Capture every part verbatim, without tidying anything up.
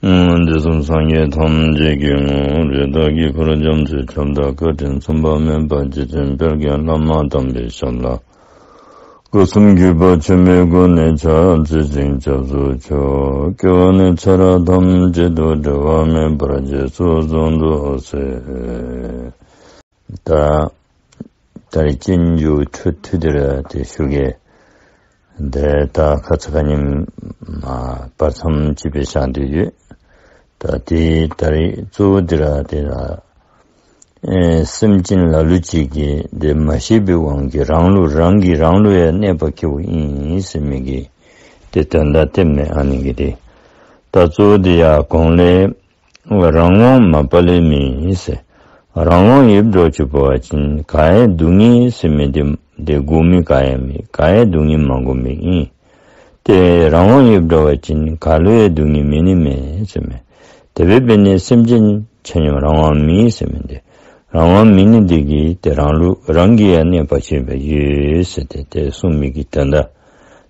དུས་གསུམ་སངས་རྒྱས་ཐམས་ཅད་ཀྱི་ངོ་བོ་རིགས་དང་དཀྱིལ་འཁོར་རྒྱ་མཚོའི་ཁྱབ་བདག་བཀའ་དྲིན་མཚུངས་པ་མེད་པ་རྗེ་བཙུན་དཔལ་ལྡན་བླ་མ་དམ་པའི་ཞབས་ལ་སྐུ་གསུམ་གུས་པ་ཆེན་པོའི་སྒོ་ནས་ཕྱག་འཚལ་ཞིང་སྐྱབས་སུ་མཆིའོ། སྐྱེ་བ་ནས་ཚེ་རབས་ཐམས་ཅད་དུ་འབྲལ་བ་མེད་པར་རྗེས་སུ་བཟུང་དུ་གསོལ། ད་ད་རེས་སྤྱོད་འཇུག་འཕྲོ་མཐུད་དེ་ར་ཏེ་ཞུ་གེ། ཏེ་ད་ཁ་ཙ་ཁ་ཉིནམ་མ་བར་མཚམས་ཅིག་སྦེ་བཞག་སྡོད་ཡོད། ད་ཏེ་ད་རེས་གཙོ་བོ་འདི་ར་ཏེ་ར་ཨེ་སེམས་ཅན་ལ་ལུ་ཅིག་གིས་ཏེ་མ་ཤེས་པའི་དབང་གིས་རང་ལུ་རང་གིས་རང་ལུ་ཡང་གནོད་པ་བཀལཝ་ཨིན་ཟེར་མི་གི་ཏེ་དོན་དག་སྟོནམ་མས། ཨ་ནི་གི་ཏེ་ད་གཙོ་བོ་འདི་ཡང་གོང་ལས་རང་དབང་མ་པ་ལས་མེད་ཟེར། རང་དབང་ཡོདཔ་འདྲཝ་ཅིག་འབད་བ་ཅིན་ག་ཡང་སྡུག་བསྔལ་ཟེར་མི་འདི་འདི་དགོ་མི་ག་ཡང་མེད། ག་ཡང་སྡུག་བསྔལ་མ་དགོ་མི་ཨིན། ཏེ་རང་དབང་ཡོདཔ་འདྲཝ་ཅིན་ག་ལུ་ཡང་སྡུག་བསྔལ་མེད་ནི་མས་ཟེར་མས། དེ་འབདཝ་ལས་སེམས་ཅན་ཆ་མཉམ་རང་དབང་མེད་ཟེར་མི་འདི་རང་དབང་མེད་ནི་འདི་གིས་ཏེ་རང་ལུ་རང་གིས་ཡང་གནོད་པ་བྱེད་པ་ཡོད་ཟེར་ཏེ་ཏེ་གསུངས་མི་གི་དོན་དག་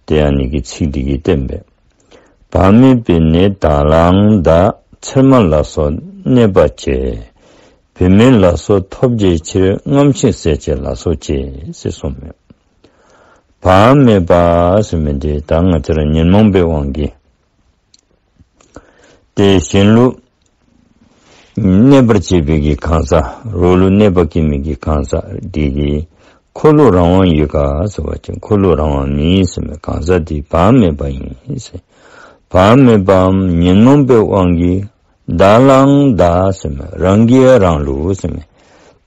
ཏེ་ཨ་ནི་གི་ཚིག་འདི་གིས་སྟོནམ་མས། བག་མེད་པའི་ནད་དག་ལའང་འདའ། ཚེར་མ་ལ་སོགས་གནོད་པ་བྱེད། བུད་མེད་ལ་སོགས་ཐོབ་བྱའི་ཕྱིར། རྔམ་ཞིང་ཟས་བཅད་ལ་སོགས་བྱེད། ཟེར་གསུངསམ་མས། བག་མེད་པ་ཟེར་མི་འདི་ད་ང་བཅས་ར་ཉོན་མོངས་པའི་དབང་གིས་ཏེ་གཞན་ལུ་གནོད་པར་བྱེད་པའི་གི་གང་ཟག་རོགས་ལུ་གནོད་པ་བཀལ་མི་གི་གང་ཟག་འདི་གིས་ཁོ་ལུ་རང་དབང་ཡོད་ག་ཟེར་བ་ཅིན་ཁོ་ལུ་རང་དབང་མེད་ཟེར་མི་གང་ཟག་འདི་བག་མེད་པ་ཨིན་ཟེར། བག་མེད་པའམ་ཉོན་མོངས་པའི་དབང་གིས་འདའ་ལའང་འདའ་ཟེར་མི་རང་གིས་རང་ལུ་ཟེར་མི་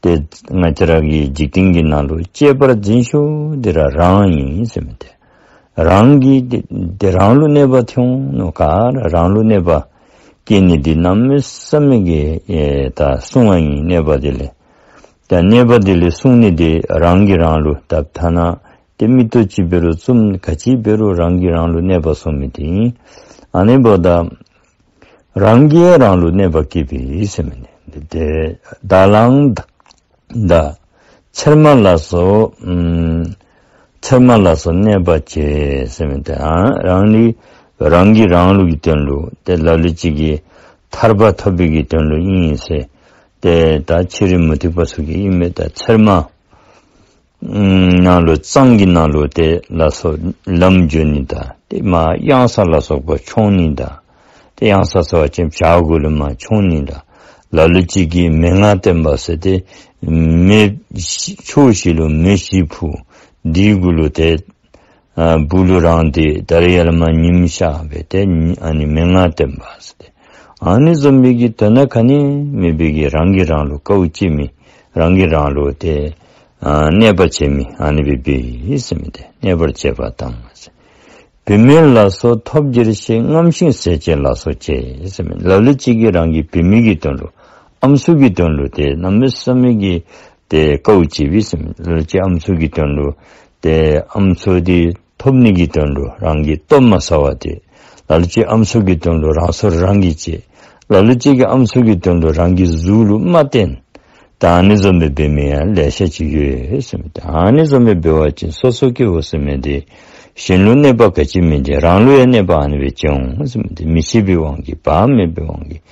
ཏེ་ང་བཅས་ར་གི་འཇིག་རྟེན་གྱི་ནང་ལུ་གཅེས་པར་འཛིན་ཤོས་འདི་ར་རང་ཨིན་ཟེར་མི་ཏེ་རང་གིས་ཏེ་ཏེ་རང་ལུ་གནོད་པ་ཐོན་ནུག་ག་ར་རང་ལུ་གནོད་པ་བཀལ་ནི་འདི་གནམ་མེད་ས་མེད་ཀྱི་ཨེ་ད་སྲུང་བ་ཨིན། གནོད་པ་འདི་ལས་ད་གནོད་པ་འདི་ལས་སྲུང་ནི་འདི་རང་གིས་རང་ལུ་ད་ཐ་ན་ཏེ་མིག་ཏོ་ཅིག་འབད་རུང་བཙུམ་ག་ཅི་འབད་རུང་རང་གིས་རང་ལུ་གནོད་པ་སྲུང་མི་འདི་ཨིན། ཨ་ནི་འབདཝ་ད་རང་གིས་རང་ལུ་གནོད་པ་བཀལ་བའི་ཟེར་མི་འདི་ཏེ་འདའ་ལའང་འདའ། ཚེར་མ་ལ་སོགས་ཨམ་ཚེར་མ་ལ་སོགས་གནོད་པ་བྱེད་ཟེར་མི་འདི་ཨ་རང་ནི་རང་གིས་རང་ལུ་གི་དོན་ལུ་ཏེ་ལ་ལུ་ཅིག་གིས་ཐར་པ་ཐོབ་པའི་གི་དོན་ལུ་ཨིན་ཟེར། ཏེ་ད་ཕྱི་རོལ་མུ་སྟེགས་པ་ཚུ་གིས་ཨིན་མས། ད་ཚེར་མ་ནང་ལུ་གཙང་གི་ནང་ལུ་ཏེ་ལ་སོགས་ལམ་འགྱོ་ནི་དང་ཏེ་མར་གཡང་ས་ལ་སོགས་པ་མཆོང་ནི་དང་ཏེ་གཡང་ས་ཟེར་བ་ཅིན་བྱག་གུ་ལུ་མར་མཆོང་ནི་དང་ལ་ལུ་ཅིག་གིས་མན་ངག་བསྟན་པ་ཟེར་ཏེ་མེ་ཕྱོགས་བཞི་ལུ་མེ་བཞི་འཕུ། དེ་གུ་ལུ་ཏེ་ཨ་སྦུག་ལུ་རང་སྡོད། ད་རེས་ཡར་ལས་མར་ཉིམ་ཤར་སྦེ་ཏེ་ཨ་ནི་མན་ངག་བསྟན་པ་ཟེར་ཏེ་ཨ་ནི་བཟུམ་མའི་གི་དོན་དག་ག་ནི་མེད་པའི་གི་རང་གིས་རང་ལུ་དཀའཝ་སྤྱད་མི་རང་གིས་རང་ལུ་ཏེ་ཨ་གནོད་པ་བྱེད་མི་ཨ་ནི་སྦེ་འབད་ཡི་ཟེར་མི་འདི་གནོད་པར་བྱེད་པ་དང་ཟེར། བུད་མེད་ལ་སོགས་ཐོབ་བྱའི་ཕྱིར། རྔམ་ཞིང་ཟས་བཅད་ལ་སོགས་བྱེད་ཟེར་མི་ལ་ལུ་ཅིག་གིས་རང་གི་བུད་མེད་ཀྱི་དོན་ལུ་ཨམ་སྲུ་གི་དོན་ལུ་ཏེ་གནམ་མེད་ས་མེད་ཀྱི་ཏེ་དཀའཝ་སྤྱད་པས་ཟེར་མི་ལ་ལུ་ཅིག་ཨམ་སྲུ་གི་དོན་ལུ་ཏེ་ཨམ་སྲུ་འདི་ཐོབ་ནི་གི་དོན་ལུ་རང་གིས་ལྟོ་མ་ཟ་བར་སྡོད། ལ་ལུ་ཅིག་ཨམ་སྲུ་གི་དོན་ལུ་རང་སྲོག་རང་གིས་བཅད། ལ་ལུ་ཅིག་གིས་ཨམ་སྲུ་གི་དོན་ལུ་རང་གི་གཟུགས་ལུ་རྨ་བཏོན། ད་ཨ་ནི་བཟུམ་སྦེ་འབད་མི་ཡང་ལེ་ཤ་ཅིག་ཡོད་ཟེར་མི་འདི་ཨ་ནི་བཟུམ་སྦེ་འབད་བ་ཅིན་སོ་སོ་སྐྱེ་བོ་ཟེར་མི་འདི་གཞན་ལུ་གནོད་པ་ག་ཅི་མིན་ཏེ་རང་ལུ་ཡང་གནོད་པ་ཨ་ནི་སྦེ་བྱུང་ཟེར་མི་འདི་མི་ཤེས་པའི་དབང་གིས་བག་མེད་པའི་དབང་གིས་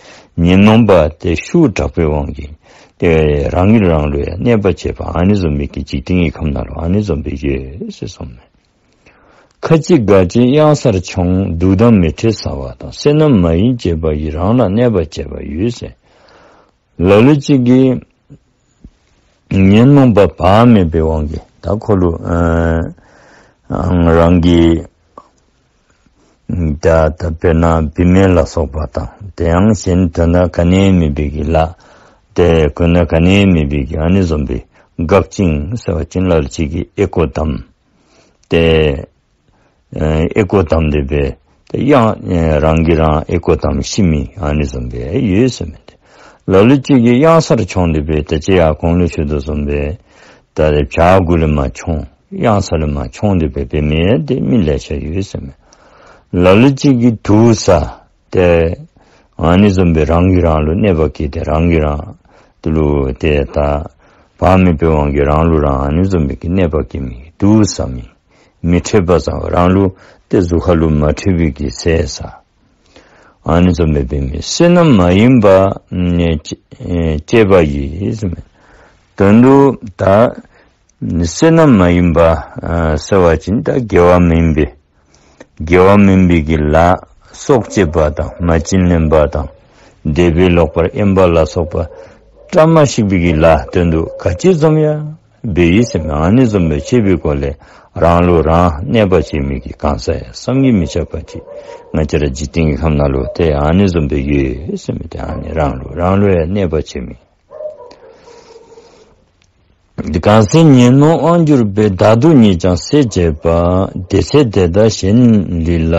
ཉོན་མོངས་པ་ཏེ་ཤུགས་དྲག་པོའི་དབང་གིས་ཏེ་རང་གིས་རང་ལུ་ཡང་གནོད་པ་བྱེད་པ་ཨ་ནི་བཟུམ་མའི་གི་འཇིག་རྟེན་གྱི་ཁམས་ནང་ལུ་ཨ་ནི་བཟུམ་སྦེ་ཡོད་ཟེར་གསུངསམ་མས། ཁ་ཅིག་དགའ་སྤྱད་གཡང་སར་མཆོང་། དུག་དང་མེ་ཁྲིད་ཟ་བ་དང་། བསོད་ནམས་མ་ཡིན་བྱས་པ་ཡིས། རང་ལ་གནོད་པ་བྱེད་པ་ཡོད་ཟེར། ལ་ལུ་ཅིག་གིས་ཉོན་མོངས་པ་བག་མེད་པའི་དབང་གིས་ད་ཁོ་ལུ་ཨ་རང་གི་ད་ད་དཔེར་ན་བུད་མེད་ལ་སོགས་པ་དང་དེ་ཡང་གཞན་དོན་དག་ག་ནི་མེད་པའི་གི་ལཱ་ཏེ་གོ་ན་ག་ནི་མེད་པའི་གི་ཨ་ནི་བཟུམ་སྦེ་དགའ་བཅིངས་ཟེར་བ་ཅིན་ལ་ལུ་ཅིག་གིས་ཨེ་ཀོ་དམ་ཏེ་ཨེ་ཀོ་དམ་སྟེ་སྦེ་ཏེ་གཡང་རང་གིས་རང་ཨེ་ཀོ་དམ་ཤི་མི་ཨ་ནི་བཟུམ་སྦེ་ཡོད་ཟེར་མི་འདི། ལ་ལུ་ཅིག་གིས་གཡང་སར་མཆོང་སྟེ་སྦེ་ད་ཅི་ཡར་གོང་ལུ་ཞུ་དོ་བཟུམ་སྦེ་ད་བྱག་གུ་ལུ་མར་མཆོང་གཡང་ས་ལུ་མར་མཆོང་སྟེ་སྦེ་འབད་མི་འདི་མི་ལེ་ཤ་ཡོད་ཟེར་མི། ལ་ལུ་ཅིག་གིས་དུག་ཟ་སྟེ་ཨ་ནི་བཟུམ་སྦེ་རང་གིས་རང་ལུ་གནོད་པ་བཀལ་ཏེ་རང་གིས་རང་ལུ་ཏེ་ད་བག་མེད་པའི་དབང་གིས་རང་ལུ་རང་ཨ་ནི་བཟུམ་སྦེ་གི་གནོད་པ་བཀལ་མི་དུག་ཟ་མི་མེ་ཁྲིད་པ་ཟ་བ་རང་ལུ་ཏེ་གཟུགས་ཁ་ལུ་མ་ཁྲིད་པའི་གི་ཟས་ཟ། ཨ་ནི་བཟུམ་སྦེ་འབད་མི་བསོད་ནམས་མ་ཡིན་པ་ཨ་ནི་སྤྱད་པ་ཡིས་ཟེར་མི། དོན་དུ་ད་བསོད་ནམས་མ་ཡིན་པ་ཨ་ཟེར་བ་ཅིན་ད་དགེ་བ་མིན་པའི་དགེ་བ་མིན་པའི་གི་ལཱ་སྲོག་བཅད་པ་དང་མ་བྱིན་ལེན་པ་དང་འདོད་པའི་ལོག་པར་གཡེམ་པ་ལ་སོགས་པ་བཀྲ་མ་ཤིས་པའི་གི་ལཱ་དོན་དུ་ག་ཅི་བཟུམ་ཡང་འབད་ཡི་ཟེར་མི། ཨ་ནི་བཟུམ་སྦེ་སྤྱད་པའི་སྒོ་ལས་རང་ལུ་རང་གནོད་པ་བྱེད་མི་གི་གང་ཟག་ཡང་བསམ་གྱིས་མི་ཁྱབ་པ་ཅིག། ང་བཅས་ར་འཇིག་རྟེན་གྱི་ཁམས་ནང་ལུ་ཏེ་ཨ་ནི་བཟུམ་སྦེ་ཡོད་ཟེར་མི། ཏེ་ཨ་ནི་རང་ལུ་རང་ལུ་ཡང་གནོད་པ་བྱེད་མི། གང་ཚེ་ཉོན་མོངས་དབང་གྱུར་པས། བདག་སྡུག་ཉིད་ཀྱང་ཟད་བྱེད་པ། དེ་ཚེ་དེ་དག་གཞན་ལུས་ལ།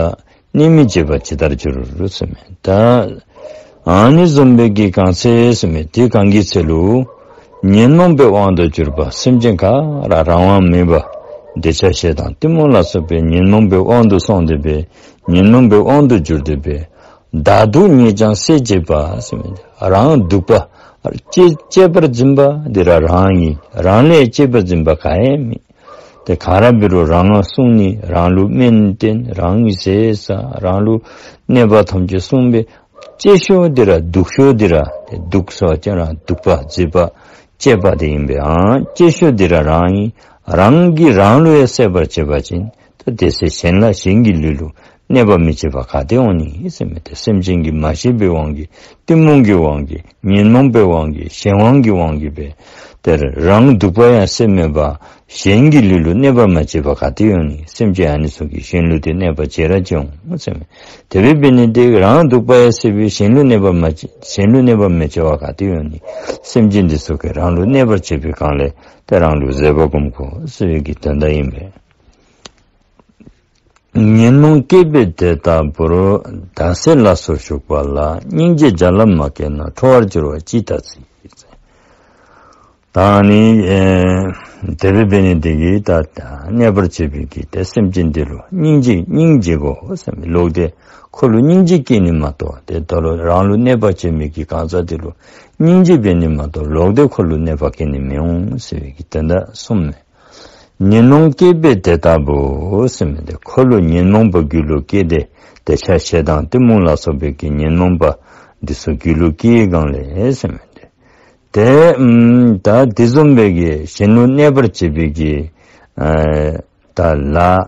གནོད་མི་བྱེད་པ་ཇི་ལྟར་འགྱུར་ཟེར་མི། ད་ཨ་ནི་བཟུམ་སྦེ་གི་གང་ཚེ་ཟེར་མི་དེ་གང་གི་ཚེ་ལུ་ཉོན་མོངས་པའི་དབང་དུ་གྱུར་པ་སེམས་ཅན་ག་ར་རང་དབང་མེད་པ་འདོད་ཆགས་ཞེ་སྡང་གཏི་མུག་ལ་སོགས་པའི་ཉོན་མོངས་པའི་དབང་དུ་སོང་སྟེ་སྦེ་ཉོན་མོངས་པའི་དབང་དུ་གྱུར་ཏེ་སྦེ་བདག་སྡུག་ཉིད་ཀྱང་ཟད་བྱེད་པ་ཟེར་མི་རང་སྡུག་པ་གཅེས་གཅེས་པར་འཛིན་པ་འདི་ར་རང་ཨིན། རང་ལས་གཅེས་པར་འཛིན་པ་ག་ཡང་མེད། ཏེ་ག་ར་འབད་རུང་རང་ང་བསྲུང་ནི་རང་ལུ་སྨན་བསྟེན་རང་གི་ཟས་ཟ་རང་ལུ་གནོད་པ་ཐམས་ཅད་བསྲུང་བའི་གཅེས་ཤོས་འདི་ར་སྡུག་ཤོས་འདི་ར་ཏེ་སྡུག་ཟེར་བ་ཅིན་རང་སྡུག་པ་མཛེས་པ་གཅེས་པ་དེ་ཨིན་པས། ཨང་གཅེས་ཤོས་འདི་ར་རང་ཨིན། རང་གིས་རང་ལུ་ཡང་གསད་པར་བྱེད་པ་ཅིན་ད་དེ་ཚེ་གཞན་ལ་གཞན་གྱི་ལུས་ལུ་གནོད་པ་མི་བྱེད་པ་ག་ཏེ་འོང་ནི་ཟེར་མི། ཏེ་སེམས་ཅན་གྱིས་མ་ཤེས་པའི་དབང་གིས་གཏི་མུག་གི་དབང་གིས་ཉོན་མོངས་པའི་དབང་གིས་གཞན་དབང་གི་དབང་གིས་སྦེ་ཏེ་རང་སྡུག་པ་ཡང་སེམས་མེད་པ་གཞན་གྱི་ལུས་ལུ་གནོད་པ་མ་བྱེད་པ་ག་ཏེ་འོང་ནི། སེམས་ཅན་ཨ་ནི་ཚུ་གིས་གཞན་ལུ་ཏེ་གནོད་པ་བྱེད་ར་བྱེད་འོང་ཟེར་མི། དེ་སྦེ་འབད་ནི་དེ་རང་སྡུག་པ་ཡང་སེམས་པའི་གཞན་ལུ་གནོད་པ་མ་བྱེད་གཞན་ལུ་གནོད་པ་མ་བྱེད་པ་ག་ཏེ་འོང་ནི། སེམས་ཅན་འདི་ཚུ་གིས་རང་ལུ་གནོད་པ་བྱེད་པའི་སྒང་ལས་ཏེ་རང་ལུ་བཟོད་པ་སྒོམ་དགོ་ཟེར་བའི་གི་དོན་དག་ཨིན་པས། ཉོན་མོངས་སྐྱེས་པས་དེ་ལྟ་བུར། བདག་སྲེད་ལ་སོགས་ཞུགས་པ་ལ། སྙིང་རྗེ་བྱ་ལ་མ་སྐྱེས་ན། ཁྲོ་བར་འགྱུར་བ་ཅི་ལྟར་བརྩི། ད་ནི་ཨེ་དེ་སྦེ་འབད་ནི་དེ་གིས་ད་གནོད་པར་བྱེད་པའི་གི་ཏེ་སེམས་ཅན་དེ་ལུ་སྙིང་རྗེ་སྙིང་རྗེ་དགོ་ཟེར་མི། ལོག་སྟེ་ཁོ་ལུ་སྙིང་རྗེ་སྐྱེ་ནི་མ་གཏོགས་ཏེ་ད་ལུ་རང་ལུ་གནོད་པ་བྱེད་མི་གི་གང་ཟག་དེ་ལུ་སྙིང་རྗེ་འབད་ནི་མ་གཏོགས་ལོག་སྟེ་ཁོ་ལུ་གནོད་པ་སྐྱེ་ནི་མི་འོང་ཟེར་བའི་གི་དོན་དག་གསུངས་མས། ཉོན་མོངས་སྐྱེས་པས་དེ་ལྟ་བུ་ཟེར་མི་དེ་ཁོ་ལུ་ཉོན་མོངས་པ་རྒྱུད་ལུ་སྐྱེས་ཏེ་འདོད་ཆགས་ཞེ་སྡང་གཏི་མུག་ལ་སོགས་པའི་གི་ཉོན་མོངས་པ་འདི་ཚུ་རྒྱུད་ལུ་སྐྱེས་སྒང་ལས་ཟེར་མི་དེ་ཏེ་ཨམ་ད་དེ་བཟུམ་སྦེ་གི་གཞན་ལུ་གནོད་པར་བྱེད་པའི་གི་ཨ་ད་ལཱ་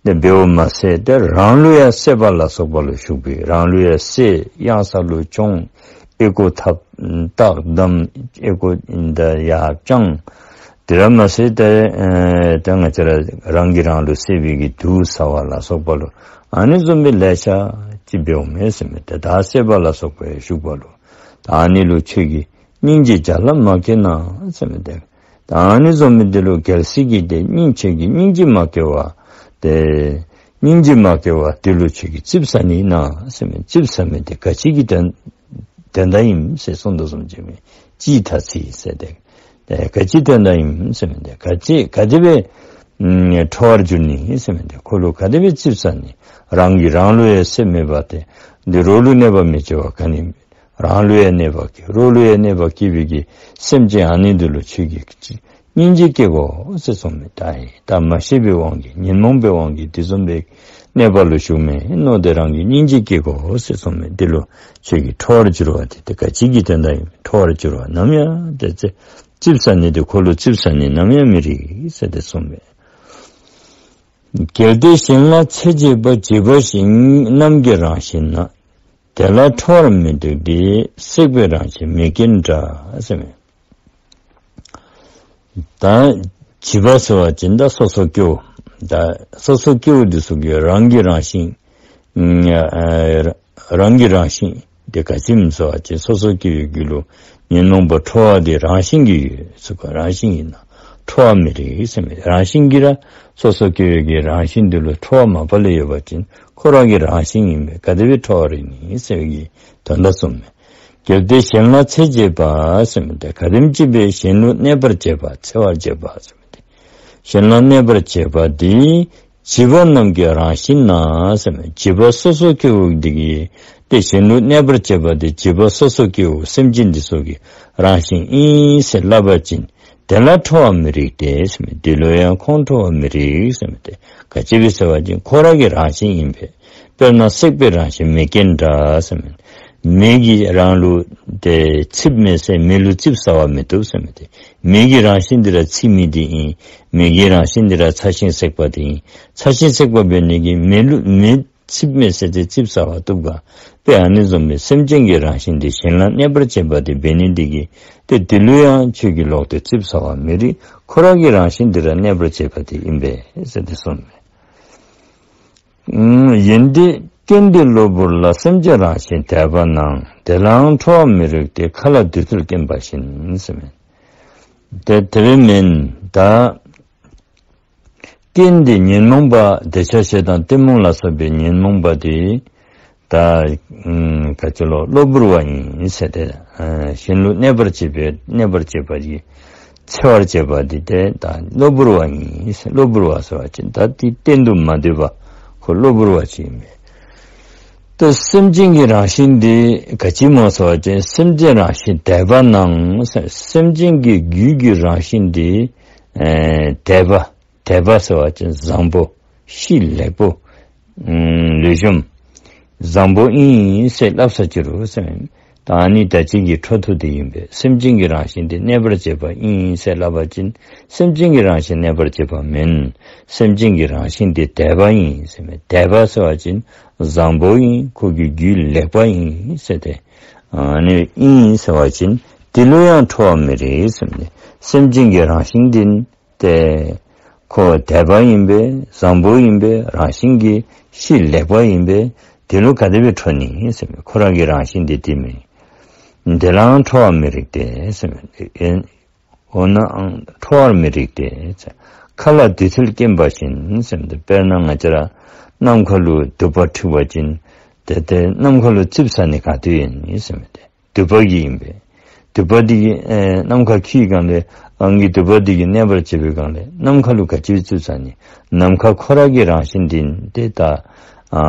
དེ་འབདཝ་མ་ཚད་ཏེ་རང་ལུ་ཡང་གསད་པ་ལ་སོགས་པ་ལུ་ཞུགས་པའི་རང་ལུ་ཡང་གསད་གཡང་ས་ལུ་མཆོང་ཨོལ་ཀོ་འཐབ་རྟགས་བསྡམ་ཨོལ་ཀོ་འདི་ཡར་དཔྱང་དེ་ར་མ་ཚད་ཏེ་ཨེ་ཏེ་ང་བཅས་ར་རང་གིས་རང་ལུ་གསད་པའི་གི་དུག་ཟ་བ་ལ་སོགས་པ་ལུ་ཨ་ནི་བཟུམ་སྦེ་ལེ་ཤ་ཅིག་འབདཝ་མས་ཟེར་མི་དེ་ད་གསད་པ་ལ་སོགས་པའི་ཞུགས་པ་ལུ་ད་ཨ་ནི་ལུ་ཁྱོད་ཀྱིས་སྙིང་རྗེ་བྱ་ལ་མ་སྐྱེས་ན་ཟེར་མི་དེ། ད་ཨ་ནི་བཟུམ་མི་དེ་ལུ་རྒྱལ་སྲས་ཀྱིས་ཏེ་སྙིང་ཁྱོད་ཀྱིས་སྙིང་རྗེ་མ་སྐྱེ་བ་ཏེ་སྙིང་རྗེ་མ་སྐྱེ་བ་དེ་ལུ་ཁྱོད་ཀྱིས་ཙིགཔ་ཟ་ནི་ན་ཟེར་མི། ཙིགཔ་ཟ་མི་དེ་ག་ཅི་གི་དོན་དོན་དག་ཨིན་ཟེར་གསུངས་དོ་བཟུམ་ཅིག་མས། ཅི་ལྟར་བརྩི་ཟེར་ཏེ་ཏེ་ག་ཅི་དོན་དག་ཨིན་ཟེར་མི་དེ་ག་ཅི་ག་དེ་སྦེ་ཨམ་ཁྲོ་བར་འགྱུར་ནི་ཟེར་མི་དེ་ཁོ་ལུ་ག་དེ་སྦེ་ཙིགཔ་ཟ་ནི། རང་གིས་རང་ལུ་ཡང་གསད་མེད་པ་ཏེ་འདི་རོགས་ལུ་གནོད་པ་མི་བྱེད་པ་ག་ནི་མེད། རང་ལུ་ཡང་གནོད་པ་སྐྱེལ་རོགས་ལུ་ཡང་གནོད་པ་སྐྱེལ་བའི་གི་སེམས་ཅན་ཨ་ནི་འདི་ལུ་ཁྱོད་ཀྱིས་སྙིང་རྗེ་སྐྱེ་དགོ་ཟེར་གསུངས་མས། ད་ཨེ་ད་མ་ཤེས་པའི་དབང་གིས་ཉོན་མོངས་པའི་དབང་གིས་དེ་བཟུམ་སྦེ་གནོད་པ་ལུ་ཞུགས་མས་མནོ་སྟེ་རང་གིས་སྙིང་རྗེ་སྐྱེ་དགོ་ཟེར་གསུངས་མས། འདི་ལུ་ཁྱོད་ཀྱིས་ཁྲོ་བར་འགྱུར་བ་དེ་ཏེ་ག་ཅི་གི་དོན་དག་ཨིན། ཁྲོ་བར་འགྱུར་བ་ནམ་ཡང་ཏེ་ཙི་ཙིགཔ་ཟ་ནི་དེ་ཁོ་ལུ་ཙིགཔ་ཟ་ནི་ནམ་ཡང་མི་རིགས་ཟེར་ཏེ་གསུངས་མས། གལ་ཏེ་གཞན་ལ་འཚེ་བྱེད་པ། བྱིས་པ་བཞིན་རྣམས་ཀྱི་རང་བཞིན་ན། དེ་ལ་ཁྲོ་བར་མི་འདུག་སྟེ། བསྲེགས་པའི་རང་བཞིན་མེད་ཀྱིན་འདྲ་ཟེར་མས། ད་བྱིས་པ་ཟེར་བ་ཅིན་ད་སོ་སོ་སྐྱེ་བོ་ད་སོ་སོ་སྐྱེ་བོ་འདི་ཚུ་གི་རང་གི་རང་བཞིན་ཨ་རང་གི་རང་བཞིན་དེ་ག་ཅི་སྨོ་ཟེར་བ་ཅིན་སོ་སོ་སྐྱེ་བོའི་རྒྱུད་ལུ་ཉོན་མོངས་པ་ཁྲོ་བ་དེ་རང་བཞིན་གྱིས་ཡོད་ཟེར་ག་རང་བཞིན་ཨིན་ན་ཁྲོ་བ་མི་རིགས་ཟེར་མི་རང་བཞིན་གྱིས་ར་སོ་སོ་སྐྱེ་བོའི་གི་རང་བཞིན་འདི་ལུ་ཁྲོ་བ་མ་པ་ལས་ཡོད་པ་ཅིན་ཁོ་རང་གི་རང་བཞིན་ཨིན་པས། ག་དེ་སྦེ་ཁྲོ་བ་རིག་ནི་ཟེར་བའི་གི་དོན་དག་གསུངས་མས། གལ་ཏེ་གཞན་ལ་འཚེ་བྱེད་པ་ཟེར་མི་དེ་ག་དེམ་ཅིག་སྦེ་གཞན་ལུ་གནོད་པར་བྱེད་པ་འཚེ་བར་བྱེད་པ་ཟེར་མི་དེ་གཞན་ལ་གནོད་པར་བྱེད་པ་འདི་བྱིས་པ་རྣམས་ཀྱི་རང་བཞིན་ན་ཟེར་མི་བྱིས་པ་སོ་སོ་སྐྱེ་བོ་འདི་གིས་ཏེ་གཞན་ལུ་གནོད་པར་བྱེད་པ་འདི་བྱིས་པ་སོ་སོ་སྐྱེ་བོ་སེམས་ཅན་འདི་ཚུ་གི་རང་བཞིན་ཨིན་ཟེར་སླབ་པ་ཅིན་དེ་ལ་ཁྲོ་བ་མི་རིགས་ཏེ་ཟེར་མི་འདི་ལུ་ཡང་ཁོང་ཁྲོ་བ་མི་རིགས་ཟེར་མི་དེ་ག་ཅི་སྦེ་ཟེར་བ་ཅིན་ཁོ་རང་གི་རང་བཞིན་ཨིན་པས། དཔེར་ན་སྲེག་པའི་རང་བཞིན་མེ་རྐྱེན་འདྲ་ཟེར་མི། མེ་གིས་རང་ལུ་ཏེ་ཚིགཔ་མེད་ཟེར་མེ་ལུ་ཙིགཔ་ཟ་བ་མི་བཏུབ་ཟེར་མི་དེ། མེ་གི་རང་བཞིན་འདི་ར་ཚིག་མེད་དེ་ཨིན། མེ་གི་རང་བཞིན་འདི་ར་ཚ་ཞིང་སྲེག་པ་དེ་ཨིན། ཚ་ཞིང་སྲེག་པ་འབད་ནི་གིས་མེ་ལུ་མེ་ཚིགཔ་མེད་ཟེར་ཏེ་ཙིགཔ་ཟ་བ་བཏུབ་ག། དཔེ་ཨ་ནི་བཟུམ་སྦེ་སེམས་ཅན་གྱི་རང་བཞིན་དེ་གཞན་ལ་གནོད་པར་བྱེད་པ་དེ་འབད་ནི་དེ་གིས་ཏེ་དེ་ལུ་ཡང་ཁྱོད་ཀྱིས་ལོག་སྟེ་ཙིགཔ་ཟ་བར་མི་རིགས། ཁོ་ར་གི་རང་བཞིན་དེ་ར་གནོད་པར་བྱེད་པ་དེ་ཨིན་པས་ཟེར་ཏེ་གསུངས་མས། ཨུམ། ཡོན་ཏན་རྐྱེན་འདི་གློ་བུར་ལ། སེམས་ཅན་རང་བཞིན་དད་པ་ནང་། དེ་ལའང་ཁྲོ་བ་མི་རིགས་ཏེ། མཁའ་ལ་རྡུལ་ཚོན་སྐེམ་པ་བཞིན་ཟེར་མས། ཏེ་དེ་སྦེ་མེན་ད། རྐྱེན་འདི་ཉོན་མོངས་པ་འདོད་ཆགས་ཞེ་སྡང་གཏི་མུག་ལ་སོགས་པའི་ཉོན་མོངས་པ་འདི་ད་ཨུམ་ག་ཅི་ལོ་གློ་བུར་བ་ཨིན་ཟེར་ཏེ་ཨ་གཞན་ལུ་གནོད་པར་བྱེད་པའི་གནོད་པར་བྱེད་པ་འདི་འཚེ་བར་བྱེད་པ་འདི་ཏེ་ད་གློ་བུར་བ་ཨིན་ཟེར། གློ་བུར་བ་ཟེར་བ་ཅིན་ད་འདི་གཏན་དུ་མ་འདོད་པ་ཁོ་གློ་བུར་བ་ཅིག་ཨིན་པས། ཏེ་སེམས་ཅན་གྱི་རང་བཞིན་འདི་ག་ཅི་སྨོ་ཟེར་བ་ཅིན་སེམས་ཅན་རང་བཞིན་དད་པ་ནང་ཟེར། སེམས་ཅན་གྱི་རྒྱུད་ཀྱི་རང་བཞིན་འདི་ཨེ་དད་པ། དད་པ་ཟེར་བ་ཅིན་བཟང་པོ། གཤིས་ལེགས་པོ། ཨུམ་ལེགས་ཤོམ། བཟང་པོ་ཨིན་ཟེར་སླབ་ས་ཅི་རུང་ཟེར་མས། ད་ཨ་ནི་ད་ཅི་གི་འཕྲོ་མཐུད་དེ་ཨིན་པས། སེམས་ཅན་གྱི་རང་བཞིན་དེ་གནོད་པར་བྱེད་པ་ཨིན་ཟེར་སླབ་པ་ཅིན་སེམས་ཅན་གྱི་རང་བཞིན་གནོད་པར་བྱེད་པ་མེན། སེམས་ཅན་གྱི་རང་བཞིན་དེ་དད་པ་ཨིན་ཟེར་མས། དད་པ་ཟེར་བ་ཅིན་བཟང་པོ་ཨིན། ཁོ་གི་རྒྱུད་ལེགས་པ་ཨིན་ཟེར་ཏེ། ཨ་ནི་ཨིན་ཟེར་བ་ཅིན་དེ་ལུ་ཡང་ཁྲོ་བ་མི་རིགས་ཟེར་མས། སེམས་ཅན་གྱི་རང་བཞིན་འདི་ཏེ་ཁོ་དད་པ་ཨིན་པས། བཟང་པོ་ཨིན་པས། རང་བཞིན་གྱིས་གཤིས་ལེགས་པ་ཨིན་པས། དེ་ལུ་ག་དེ་སྦེ་ཁྲོ་ནི་ཟེར་མས། ཁོ་ར་གི་རང་བཞིན་དེ་དེ་མེན། དེ་ལའང་ཁྲོ་བ་མི་རིགས་ཏེ་ཟེར་མས། འོ་ནའང་ཁྲོ་བར་མི་རིགས་ཏེ། མཁའ་ལ་རྡུལ་ཚོན་སྐེམ་པ་བཞིན་ཟེར་མས། དཔེར་ན་ང་བཅས་ར་ནམ་མཁའ་ལུ་རྡུལ་བ་འཁྲིགས་པ་ཅིན་ཏེ་ཏེ་ནམ་མཁའ་ལུ་ཙིགཔ་ཟ་ནི་ག་ཏེ་ཡོད་ནི་ཟེར་མས། ཏེ་རྡུལ་བ་གིས་ཨིན་པས། རྡུལ་བ་འདི་གིས་ཨེ་ནམ་མཁའ་འཁྱིལ་སྒང་ལས་ཨང་གི་རྡུལ་བ་འདི་གིས་གནོད་པར་བྱེད་པའི་སྒང་ལས་ནམ་མཁའ་ལུ་ག་ཅི་ཙིགཔ་ཟ་ནི། ནམ་མཁའ་ཁོ་ར་གི་རང་བཞིན་འདི་ཏེ་ད་ཨ་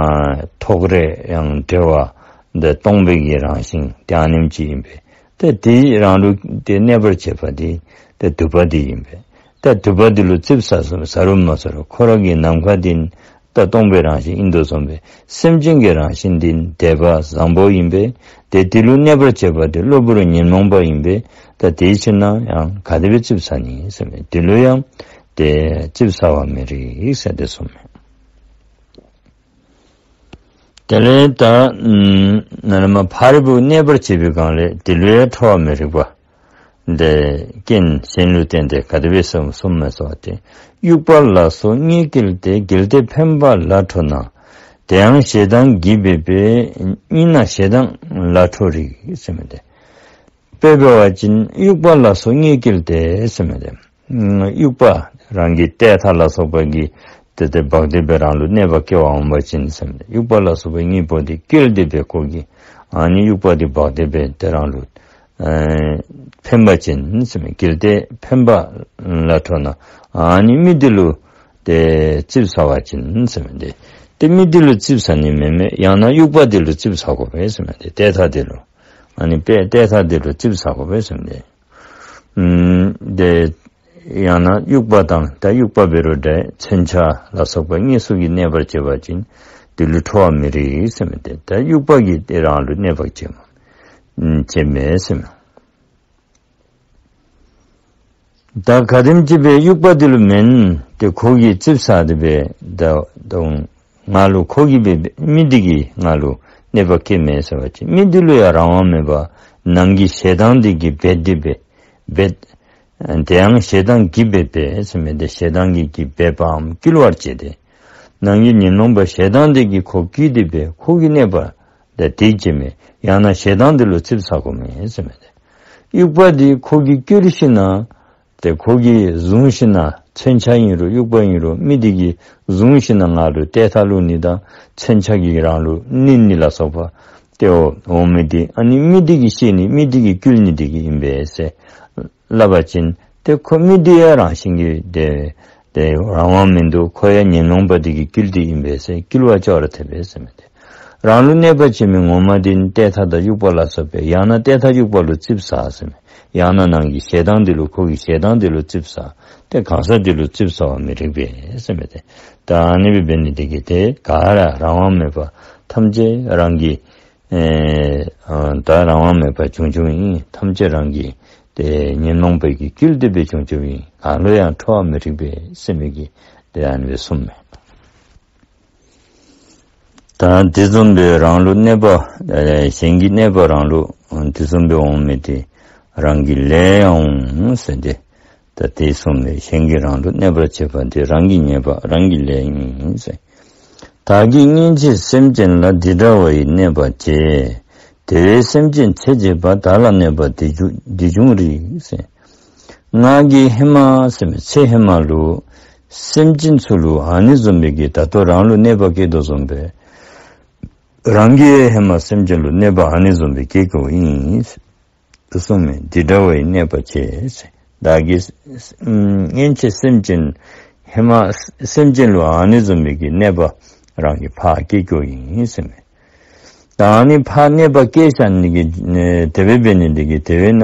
ཐོགས་རེག་ཡང་འབྲེལ་བ་འདི་སྟོང་པའི་གི་རང་བཞིན་ཏེ་ཨ་ནེམ་ཅིག་ཨིན་པས། ཏེ་དེ་རང་ལུ་ཏེ་གནོད་པར་བྱེད་པ་འདི་ཏེ་རྡུལ་བ་འདི་ཨིན་པས། ཏེ་རྡུལ་བ་འདི་ལུ་ཙིགཔ་ཟ་ཟ་རུང་མ་ཟ་རུང་ཁོ་ར་གི་ནམ་མཁའ་འདི་ད་སྟོང་པའི་རང་བཞིན་ཨིན་དོ་བཟུམ་སྦེ་སེམས་ཅན་གྱི་རང་བཞིན་འདི་དད་པ་བཟང་པོ་ཨིན་པས། ཏེ་དེ་ལུ་གནོད་པར་བྱེད་པ་འདི་གློ་བུར་ཉོན་མོངས་པ་ཨིན་པས། ད་དེའི་ཕྱིར་ན་ཡང་ག་དེ་སྦེ་ཙིགཔ་ཟ་ནི་ཟེར་མས། དེ་ལུ་ཡང་ཏེ་ཙིགཔ་ཟ་བར་མི་རིགས་ཟེར་ཏེ་གསུངས་མས། དེ་ལས་ད་ཨམ་ན་ལས་མ་ཕ་རོལ་པོ་གནོད་པར་བྱེད་པའི་སྒང་ལས་དེ་ལུ་ཡང་ཁྲོ་བ་མི་རིགས་པ། འདི་རྐྱེན་གཞན་ལུ་བརྟེན་ཏེ་ག་དེ་སྦེ་གསུངས་གསུངས་མས་ཟེར་བ་ཅིན། དབྱུག་པ་ལ་སོགས་གཉིས་བསྐུལ་ཏེ། བསྐུལ་ཏེ་འཕེན་པ་ལ་ཁྲོ་ན། དེ་ཡང་ཞེ་སྡང་གིས་འབད་པས། གཉིས་ན་ཞེ་སྡང་ལ་ཁྲོ་རིགས་ཟེར་མི་འདི། དཔེ་འབད་བ་ཅིན་དབྱུག་པ་ལ་སོགས་གཉིས་བསྐུལ་ཏེ་ཟེར་མི་འདི། ཨམ་དབྱུག་པ་རང་གི་ཏེ་ཐག་ལ་སོགས་པ་གིས་ཏེ་ཏེ་འབག་སྟེ་སྦེ་རང་ལུ་གནོད་པ་བསྐྱལ་བར་འོང་པ་ཅིན་ཟེར་མི་འདི། དབྱུག་པ་ལ་སོགས་པ་གཉིས་པོ་འདི་བསྐུལ་ཏེ་སྦེ་ཁོ་གིས་ཨ་ནི་དབྱུག་པ་འདི་འབག་སྟེ་སྦེ་ཏེ་རང་ལུ་ཨེ་འཕེན་པ་ཅིན་ཟེར་མི་བསྐུལ་ཏེ་འཕེན་པ་ལ་ཁྲོ་ན། ཨ་ནི་མི་འདི་ལུ་ཏེ་ཙིགཔ་ཟ་བ་ཅིན་ཟེར་མི་འདི། ཏེ་མི་འདི་ལུ་ཙིགཔ་ཟ་ནི་མེན་མས། ཡང་ན་དབྱུག་པ་འདི་ལུ་ཙིགཔ་ཟ་དགོ་པས་ཟེར་མི་འདི། ཏེ་ཐག་འདི་ལུ། ཨ་ནི་དཔེ་ཏེ་ཐག་འདི་ལུ་ཙིགཔ་ཟ་དགོ་པས་ཟེར་མི་འདི། ཨམ་ཏེ་ཡང་ན་དབྱུག་པ་དང་ད་དབྱུག་པ་འབད་རུང་འདྲ་མཚོན་ཆ་ལ་སོགས་པ་དངོས་སུ་གིས་གནོད་པར་བྱེད་པ་ཅིན་དེ་ལུ་ཁྲོ་བ་མི་རིགས་ཟེར་མི་འདི། ད་དབྱུག་པ་གིས་ཏེ་རང་ལུ་གནོད་པ་བྱེད་མ་ཨམ་བྱེད་མེད་ཟེར་མས། ད་ག་དེམ་ཅིག་སྦེ་དབྱུག་པ་འདི་ལུ་མེན་ཏེ་ཁོ་གིས་ཙིགཔ་ཟ་སྟེ་སྦེ་ད་ད་ང་ལུ་ཁོ་གིས་སྦེ་མི་འདི་གིས་ང་ལུ་གནོད་པ་བསྐྱལ་མས་ཟེར་བ་ཅིན་མི་འདི་ལུ་ཡང་རང་དབང་མེད་པར་ནང་གི་ཞེ་སྡང་འདི་གིས་འབད་དེ་སྦེ་འབད། དེ་ཡང་ཞེ་སྡང་གིས་འབད་པས་ཟེར་མི་འདི། ཞེ་སྡང་གིས་གིས་འབད་པའམ་བསྐུལ་བར་བྱེད་དེ། ནང་གི་ཉོན་མོངས་པ་ཞེ་སྡང་འདི་གིས་ཁོ་བསྐུལ་ཏེ་སྦེ་ཁོ་གིས་གནོད་པ་ད་དེ་བྱེད་མི་ཡང་ན་ཞེ་སྡང་འདི་ལུ་ཙིགཔ་ཟ་དགོ་མས་ཟེར་མི་འདི། དབྱུག་པ་འདི་ཁོ་གིས་བསྐུལ་ཞིན་ན་ཏེ་ཁོ་གིས་བཟུང་ཞིན་ན་མཚོན་ཆ་ཨིན་རུང་དབྱུག་པ་ཨིན་རུང་མི་འདི་གིས་བཟུང་ཞིན་ན་ང་ལུ་ཏེ་ཐག་བླུག་ནི་དང་མཚོན་ཆ་གིས་རང་ལུ་མནན་ནི་ལ་སོགས་པ་ཏེ་འོ་འོང་མི་འདི་ཨ་ནི་མི་འདི་གིས་ཤེས་ནི་མི་འདི་གིས་བསྐུལ་ནི་འདི་གིས་ཨིན་པས་ཟེར་སླབ་པ་ཅིན་ཏེ་ཁོ་མི་འདི་ཡང་རང་བཞིན་གྱིས་ཏེ་ཏེ་རང་དབང་མིན་འདུག། ཁོ་ཡང་ཉོན་མོངས་པ་འདི་གིས་བསྐུལ་ཏེ་ཨིན་པས་ཟེར་བསྐུལ་བ་ཅོག་ར་འཐད་པས་ཟེར་མི་འདི། རང་ལུ་གནོད་པ་བྱེད་མི་ངོ་མ་འདི་ནི་ལྟས་མཐའ་དང་དབྱུག་པ་ལ་སོགས་པས། ཡང་ན་ལྟས་མཐའ་དབྱུག་པ་ལུ་རྩིགཔ་ཟ་ཟེར་མས། ཡང་ན་ནང་གི་ཞེ་སྡང་འདི་ལུ་ཁོ་གི་ཞེ་སྡང་འདི་ལུ་རྩིགཔ་ཟ། ཏེ་གང་ཟག་འདི་ལུ་རྩིགཔ་ཟ་བ་མི་རིགས་པས་ཟེར་མས་ཏེ། ད་ཨ་ནི་སྦེ་འབད་ནི་འདི་གིས་ཏེ་ག་ར་རང་དབང་མེད་པར་ཐམས་ཅད་རང་གི་ཨེ་ཨ་ད་རང་དབང་མེད་པར་བྱུང་བྱུངམ་ཨིན། ཐམས་ཅད་རང་གི་ཏེ་ཉོན་མོངས་པའི་གི་སྐྱིལ་ཏེ་སྦེ་བྱུང་བྱུངམ་ཨིན། གང་ལུ་ཡང་ཁྲོ་བ་མི་རིགས་པས་ཟེར་མི་གིས་ཏེ་ཨ་ནི་སྦེ་གསུངསམ་མས། ད་དེ་བཟུམ་སྦེ་རང་ལུ་གནོད་པ་ཨེ་གཞན་གྱི་གནོད་པ་རང་ལུ་དེ་བཟུམ་སྦེ་འོང་མི་དེ་རང་གི་ལས་ཡང་འོང་ཟེར་ཏེ། ད་དེ་གསུངསམ་མས། གཞན་གྱིས་རང་ལུ་གནོད་པ་བྱེད་པ་དེ་རང་གི་ཉེས་པ་རང་གི་ལས་ཨིན་ཟེར། བདག་གིས་གཉེན་བྱེད་སེམས་ཅན་ལ། འདི་འདྲ་བ་ཡི་གནོད་པ་བྱས། དེ་བས་སེམས་ཅན་ཚེ་གཅིག་པ། བདག་ལ་གནོད་པ་འདི་འབྱུང་འདི་འབྱུང་རིགས་ཟེར། ང་གིས་ཧེ་མ་ཟེར་མི་ཚེ་ཧེ་མ་ལུ་སེམས་ཅན་ཚུ་ལུ་ཨ་ནི་བཟུམ་སྦེ་གི་ད་ལྟོ་རང་ལུ་གནོད་པ་བཀལ་དོ་བཟུམ་སྦེ་རང་གིས་ཧེ་མ་སེམས་ཅན་ལུ་གནོད་པ་ཨ་ནི་བཟུམ་སྦེ་བཀལ་བཀལཝ་ཨིན། གསུངསམ་མས། འདི་འདྲ་བ་ཡི་གནོད་པ་བྱས་ཟེར། བདག་གིས་གཉེན་བྱེད་སེམས་ཅན་ཧེ་མ་སེམས་ཅན་ལུ་ཨ་ནི་བཟུམ་སྦེ་གི་གནོད་པ་རང་གིས་ཕར་བཀལ་བཀལཝ་ཨིན་ཟེར་མས། ད་ཨ་ནི་ཕར་གནོད་པ་བཀལ་བཞག་ནི་གི་དེ་སྦེ་འབད་ནི་འདི་གིས་དེ་བས་ན་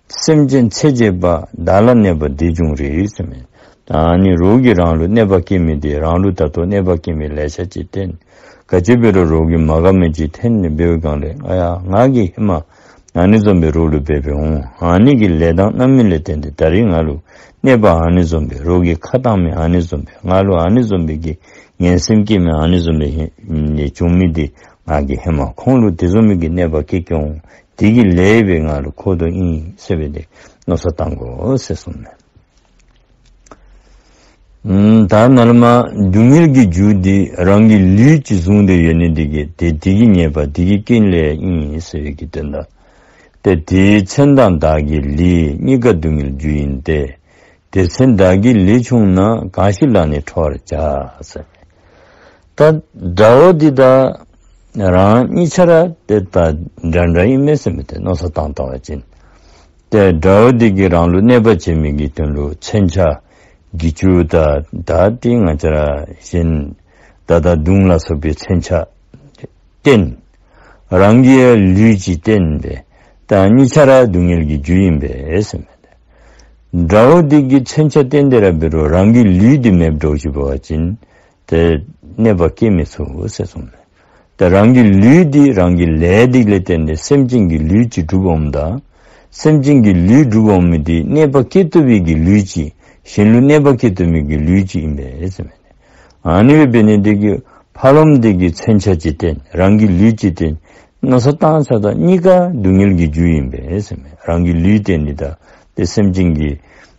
སེམས་ཅན་ཚེ་གཅིག་པ། བདག་ལ་གནོད་པ་འདི་འབྱུང་རིགས་ཟེར་མས། ད་ཨ་ནི་རོགས་ཀྱིས་རང་ལུ་གནོད་པ་བཀལ་མི་དེ་རང་ལུ་ད་ལྟོ་གནོད་པ་བཀལ་མི་ལེ་ཤ་ཅིག་བསྟན། ག་ཅི་འབད་རུང་རོགས་ཀྱིས་མ་དགའ་མི་ཅིག་འཐོན་ནི་འབདཝ་གང་ལས་ཨ་ཡ་ང་གིས་ཧེ་མ་ཨ་ནི་བཟུམ་སྦེ་རོགས་ལུ་འབད་འབདཝ་འོང་། ཨ་ནི་གི་ལས་དང་རྣམ་སྨིན་ལས་བརྟེན་ཏེ་ད་རིས་ང་ལུ་གནོད་པ་ཨ་ནི་བཟུམ་སྦེ་རོགས་ཀྱིས་ཁ་བཏང་མི་ཨ་ནི་བཟུམ་སྦེ་ང་ལུ་ཨ་ནི་བཟུམ་སྦེ་གི་ངན་སེམས་བསྐྱེད་མི་ཨ་ནི་བཟུམ་སྦེ་ཧེ་ནི་བྱུང་མི་དེ་ང་གིས་ཧེ་མ་ཁོང་ལུ་དེ་བཟུམ་མའི་གི་གནོད་པ་བཀལ་བཀལཝ་འོང་། དེ་གི་ལས་སྦེ་ང་ལུ་འཁོར་དོ་ཨིན་ཟེར་སྦེ་དེ་མནོ་བསམ་བཏང་དགོ་ཟེར་གསུངསམ་མས། ཨམ་ད་ནཱ་ལས་མར་སྡུག་བསྔལ་གྱི་རྒྱུ་འདི་རང་གི་ལུས་ཀྱིས་བཟུང་སྟེ་ཡོད་ནི་འདི་གིས་དེ་དེ་གི་ཉེས་པ་དེ་གི་རྐྱེན་ལས་ཨིན་ཟེར་བའི་གི་དོན་དག། ཏེ་དེའི་མཚོན་དང་བདག་གི་ལུས། གཉིས་ཀ་སྡུག་བསྔལ་རྒྱུ་ཡིན་ཏེ། དེ་མཚོན་བདག་གི་ལུས་ཆུང་ན། གང་ཞིག་ལ་ནི་ཁྲོ་བར་བྱ་ཟེར། ད་དགྲ་བོ་འདི་དང་རང་གཉིས་ཆ་ར་ཏེ་ད་འདྲ་འདྲ་ཨིན་མས་ཟེར་མི་དེ་མནོ་བསམ་བཏང་བལྟ་བ་ཅིན། ཏེ་དགྲ་བོ་འདི་གིས་རང་ལུ་གནོད་པ་བྱེད་མི་གི་དོན་ལུ་མཚོན་ཆ་གྱི་ཅུ་དང་ད་ཏེ་ང་བཅས་ར་གཞན་ད་ད་མདུང་ལ་སོགས་པའི་མཚོན་ཆ་བསྟན། རང་གི་ལུས་ཅིག་བསྟན་པས། ད་གཉིས་ཆ་ར་སྡུག་བསྔལ་གྱི་རྒྱུ་ཨིན་པས་ཟེར་མས། དགྲ་བོ་འདི་གིས་མཚོན་ཆ་བསྟན་ཏེ་ར་འབད་རུང་རང་གི་ལུས་འདི་མེདཔ་འགྱོ་ཅི་འབད་བ་ཅིན་ཏེ་གནོད་པ་བཀལ་མི་ཚུགས་ཟེར་གསུངས་མས། ད་རང་གི་ལུས་འདི་རང་གི་ལས་འདི་ལས་བརྟེན་ཏེ་སེམས་ཅན་གྱི་ལུས་ཅིག་འགྲུབ་འོངམ་ད་སེམས་ཅན་གྱི་ལུས་འགྲུབ་འོང་མི་འདི་གནོད་པ་བཀལ་བཏུབ་པའི་གི་ལུས་ཅིག་གཞན་ལུ་གནོད་པ་བཀལ་བཏུབ་མི་གི་ལུས་ཅིག་ཨིན་པས་ཟེར་མས། ཨ་ནི་སྦེ་འབད་ནི་འདི་གིས་ཕར་ལོགསམ་འདི་གིས་མཚོན་ཆ་ཅིག་བསྟན། རང་གི་ལུས་ཅིག་བསྟན། མནོ་བསམ་བཏང་ས་ད་གཉིས་ཀ་སྡུག་བསྔལ་གྱི་རྒྱུ་ཨིན་པས་ཟེར་མས། རང་གི་ལུས་བསྟན་ནི་དང་ཏེ་སེམས་ཅན་གྱི་